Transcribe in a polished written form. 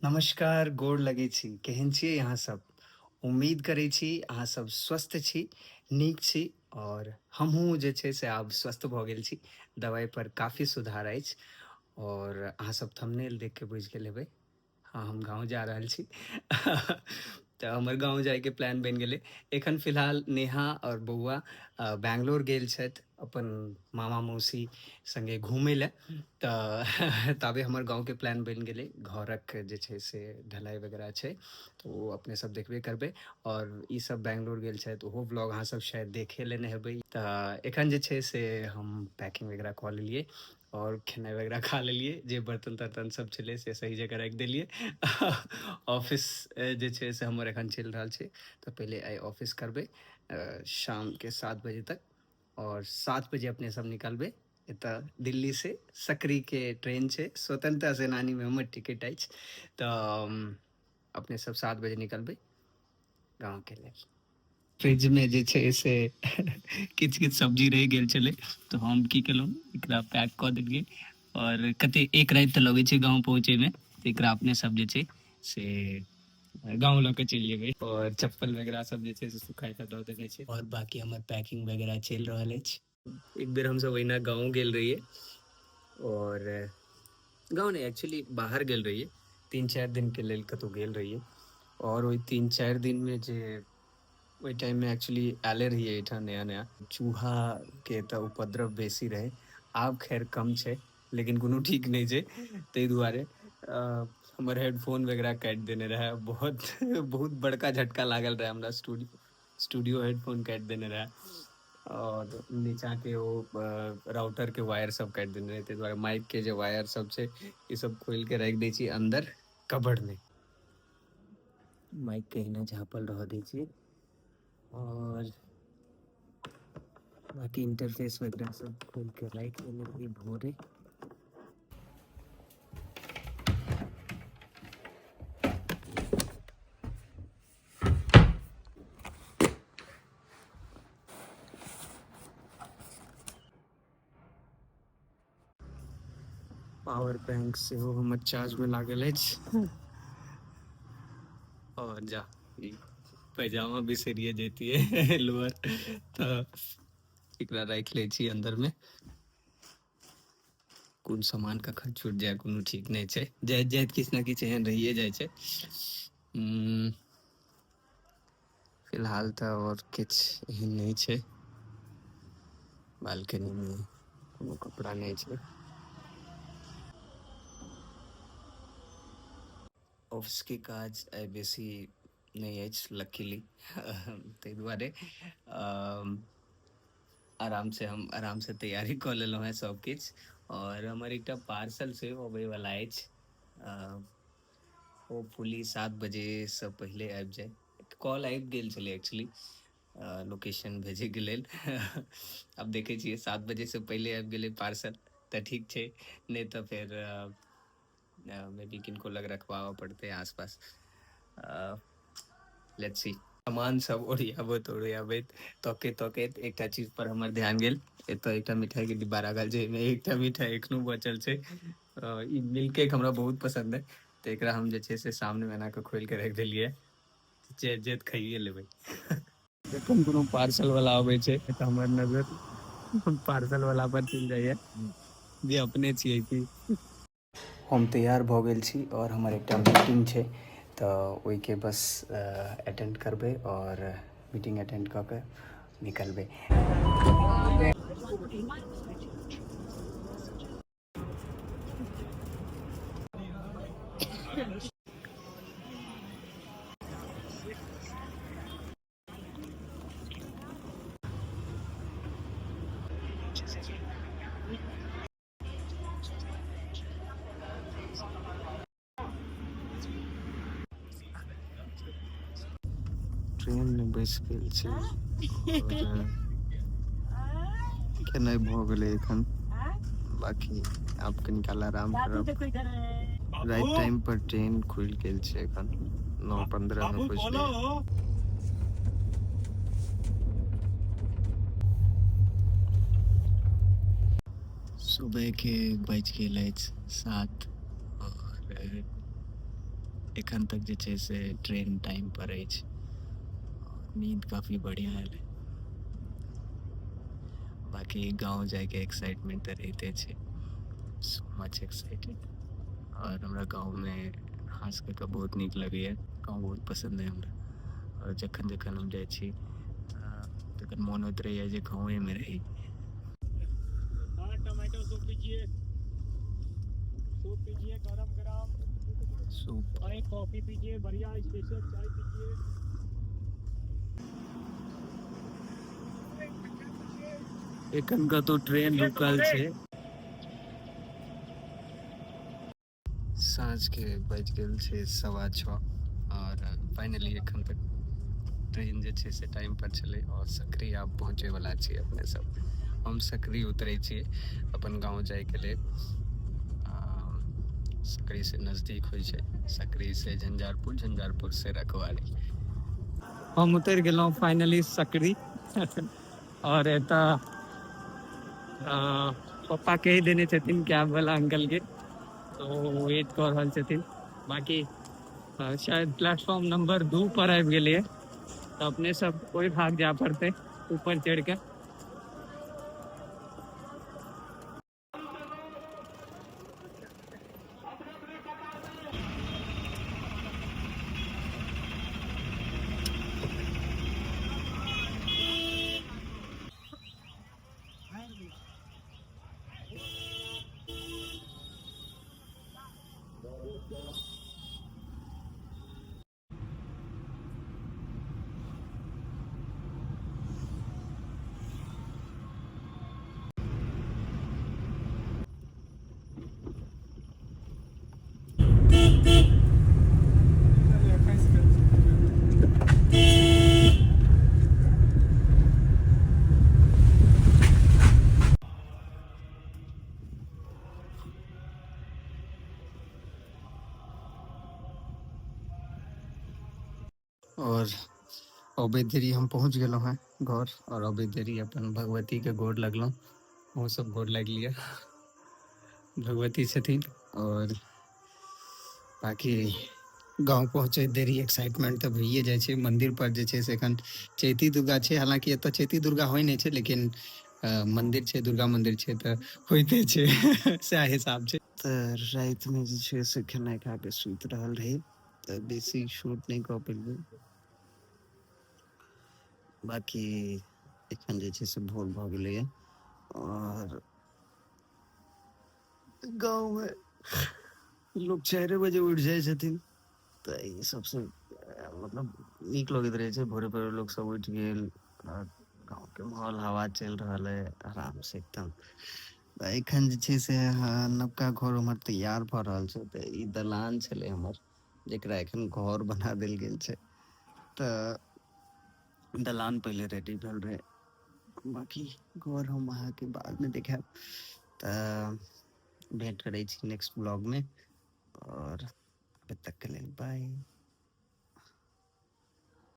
नमस्कार, गोर लगै छी। केहन छियै अहाँ सब? उम्मीद करै छी अहाँ सब स्वस्थ छी, नीक छी और हमहूँ जे छै से आब स्वस्थ भऽ गेल छी। दवाइ पर काफी सुधार अछि और अहाँ सब थंबनेल देख के बुझि गेल हेबै। हाँ, हम गाँव जा रहल छी। तऽ हमर गाँव जायके प्लान बनि गेलै। एखन फिलहाल नेहा और बौआ बैंगलोर गेल छथि अपन मामा मौसी संगे घूमै लए। तऽ ताबे हमर गाँवके प्लान बनि गेलै। घरक जे छै से ढलाई वगैरह छै तऽ ओ अपने सब देखबे करबै और ई सब बैंगलोर गेल छथि, ओहो व्लॉग अहाँ सब शायद देखे लेने हेबै। तऽ एखन जे छै से हम पैकिंग वगैरह कऽ लेलियै और खेनाइ वगैरह खा लेलियै। जे बर्तन तर्तन सब छलै से सही जगह राखि देलियै। ऑफिस जे छै से हमर एखन चलि रहल छै, तऽ पहिले आइ ऑफिस करबै शामके 7 बजे तक और 7 बजे अपने सब निकलबै। एतऽ दिल्ली से सकरी के ट्रेन छै, स्वतंत्रता सेनानी में हमर टिकट अछि। तऽ अपने सब 7 बजे निकलबै गाँव के लेल। फ्रिज में जे छै से किछु किछु सब्जी रहि गेल छलै, तऽ हम की केलहुँ, एकरा पैक कऽ देलियै। और कते एक राति तऽ लगै छै गाँव पहुँचैमे, तऽ एकरा अपने सब जे छै से गाँव लऽ के चलि जेबै। और चप्पल वगैरह सब जे छै से सुखाय कऽ दऽ देने छै और बाकी हमर पैकिंग वगैरह चलि रहल अछि। एक बेर हमसब ओहिना गाँव गेल रहियै और गाँव नहि, एक्चुअली बाहर गेल रहियै, 3-4 दिनके लेल कतहु गेल रहियै। और ओहि 3-4 दिनमे जे ओहि टाइममे एक्चुअली आयले रहियै एहिठाम नया नया, चूहाके तऽ उपद्रव बेसी रहै। आब खैर कम छै, लेकिन कोनो ठीक नहि छै। ताहि दुआरे हमर हेडफोन वगैरह काटि देने रहै। बहुत बहुत बड़का झटका लागल रहै हमरा। स्टूडियो स्टूडियो हेडफोन काटि देने रहै और नीचा के ओ राउटर के वायर सब काटि देने रहै। ताहि दुआरे माइक के जे वायर सब छै ई सब खोलि के राखि दै छी अंदर कबर्ड में। माइक के एहिना झाँपल रह दै छियै और बाकी इंटरफेस वगैरह सब खोलि के राखि देने रहियै भोरे। पावर बैंक सेहो हमर चार्ज में लागल अछि। और जा ई पैजामा बिसरिए जैतियै लोअर, तऽ एकरा राखि लै छी अंदर में। कोन सामान कखन छूटि जाय कोनो ठीक नहि छै, जाइत जाइत किछु ने किछु एहन रहिए जाइ छै। फिलहाल तऽ आओर किछु एहन नहि छै। बालकनी में कोनो कपड़ा नहि छै। ऑफिस के काज आइ बेसी नहि अछि लकीली, ताहि दुआरे आराम से हम आराम से तैयारी कऽ लेलहुँ हेँ सब किछु। और हमर एकटा पार्सल सेहो अबैवला अछि, होपफुली 7 बजेसँ पहिले आबि जाय। कॉल आबि गेल छलै एक्चुअली लोकेशन भेजैके लेल। आब देखै छियै, 7 बजेसँ पहिले आबि गेलै पार्सल तऽ ठीक छै, नहि तऽ फेर मे बी किनको लग रखवाबऽ पड़तै आसपास। Let's see. सामान सब ओरियाबैत ओरियाबैत तकैत तकैत एकटा चीज पर हमर ध्यान गेल। एतऽ एकटा मिठाई के डिब्बा राखल छै, एहिमे एकटा मिठाई एखनो बचल छै। ई मिल्क केक हमरा बहुत पसंद है, तऽ एकरा हम जे छै से सामने मे एना कऽ खोलि के राखि देलियै, जे जे खाइए लेबै। जखन कोनो पार्सल वाला अबै छै तऽ हमर नजर पार्सल वाला पर चलि जाइया जे अपने छियै की। हम तैयार भऽ गेल छी और हमर एकटा मीटिंग छै, तऽ ओहिके बस अटेंड करबै और मीटिंग अटेंड कऽ के निकलबै। ट्रेन में बैस गेल छी और खेनाइ भऽ गेलै एखन, बाकी आब कनी काल आराम करब। राइट टाइम पर ट्रेन खुलि गेल छै, एखन 9:15 में पहुँचलै। सुबह के बजि गेल अछि 7 और एखन तक जे छै से ट्रेन टाइम पर अछि। नींद काफी बढ़िया एलै। बाकी गाँव जाइके एक्साइटमेंट तऽ रहिते छै, सो मच एक्साइटेड। आओर हमरा गाँवमे खास कऽ कऽ बहुत नीक लगैए, गाँव बहुत पसन्द अइ हमरा। आओर जखन जखन हम जाइ छी तखन मोन होइत रहैए जे गाँवेमे रही। हाँ, टमाटो सूप पीजिए, सूप पीजिए गरम गरम। सूप। और एक कॉफी पीजिए, बढ़िया स्पेशल चाय पीजिए। एखन कतौ ट्रेन रुकल छै। साँझ के बजि गेल छै 6:15 और फाइनली एखन तक ट्रेन जे छै से टाइम पर छलै और सकरी आब पहुँचै वला छी अपने सब। हम सकरी उतरै छी अपन गाँव जाइके लेल। सकरी से नजदीक होइ छै, सकरी से झंझारपुर, झंझारपुर से रखवारी। हम उतरि गेलहुँ फाइनली सकरी और एतऽ पप्पा कहि देने छथिन कैब वाला अंकल के, तो ओ वेट कऽ रहल छथिन। बाकी शायद प्लेटफॉर्म नंबर 2 पर आबि गेलियै, तऽ अपने सब ओहि भाग जाय पड़तै ऊपर चढ़ि के। और अबैत देरी हम पहुँच गेलहुँ हेँ घर और अबैत देरी अपन भगवती के गोर लगलहुँ। अहूँ सब गोर लागि लिअ, भगवती छथिन। और बाकी गाँव पहुँचैत देरी एक्साइटमेंट तऽ भइए जाइ छै। मंदिर पर जे छै से एखन चैती दुर्गा छै, हालांकि एतऽ चैती दुर्गा होइ नहि छै, लेकिन मंदिर छै, दुर्गा मंदिर छै तऽ होइते छै, सएह हिसाब छै। तऽ रातिमे जे छै से खेनाइ खा कऽ सुति रहल रही, तऽ बेसी शूट नहि कऽ पेलियै। बाकी एखन जे छै से भोर भऽ गेलैए और गाँवमे लोक 4 बजे उठि जाइ छथिन, तऽ ई सबसँ मतलब नीक लगैत रहै छै। भोरे भोरे लोक सब उठि गेल और गाँवके माहौल हवा चलि रहल अइ आरामसँ एकदम। तऽ एखन जे छै से नवका घर हमर तैयार भऽ रहल छै। तऽ ई दलान छलै हमर, जेकरा एखन घर बना देल गेल छै। तऽ दलान पहिले रेडी भेल रहै, बाकी घर हम अहाँके बादमे देखायब। तऽ भेंट करै छी नेक्स्ट ब्लॉगमे, और अभी तक के लेल बाय।